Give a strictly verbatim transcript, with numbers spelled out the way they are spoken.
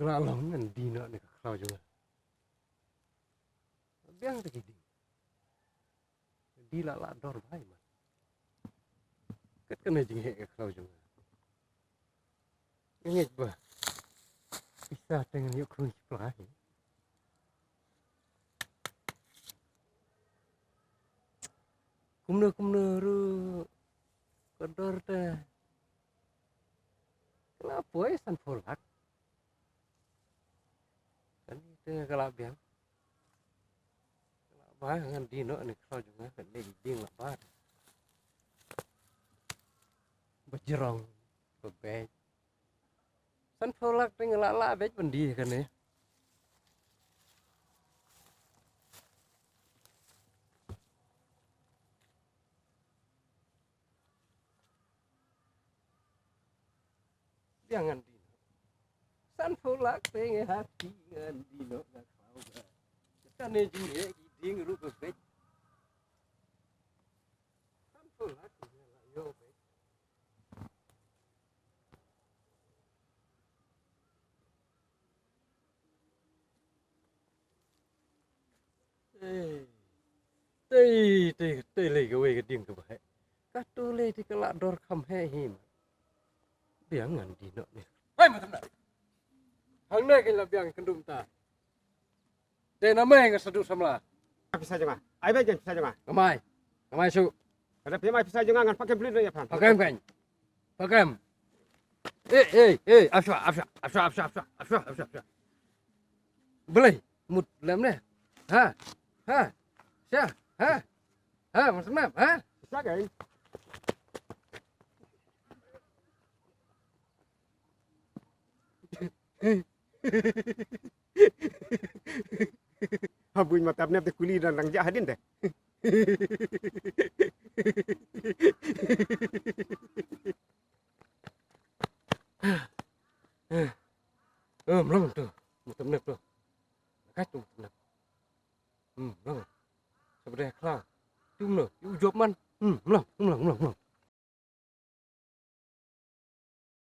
Nga long ngan die noh ne ka khlaw jong nga. Biang te ki ding. Dei la lah dor bha ïa ma. Kat kane jingheh ka khlaw jong nga. Nga ngeit ba pisa te ngan ïoh khun shipla hi. Kumno kumno ruh ka dor te ka la poi sanphew lak. Kane te ka la biang. Ka la bha, ngan die noh ne ka khlaw jong nga, kane ki ding la bha. Ba jrong, ba beit. Sanphew lak te nga la lah beit ban die kane. Biang ngan die noh. Sanphew lak te nga hap die, ngan die noh na khlaw nga. Kane jingheh ki ding ruh ba beit. Sanphew lak te nga la ïoh beit. Ei. Tei, tei, tei lei kawei ka ding kaba heh. Kato lei te ka la dor kham heh hi ma. Biang ngan die noh ne. Hei, ma tymmen. Hangne kein la biang khyndum ta. Dei namar nga sadu samla. Pisa jong nga. Ai beit jong pisa jong nga. Nga mai. Nga mai shuh. Lada phi mai pisa jong nga ngan pynkem pynlut ïa phi. Pynkem kein. Pynkem. Eh, eh, eh, ap shwa, ap shwa, ap shwa. Balei mut lem ne? Ha? Ha? Sha? Ha? Ha, ma tymmen, ha? Sha kein. Ha buin ma tap nep te kuli dan rang jah hadien te.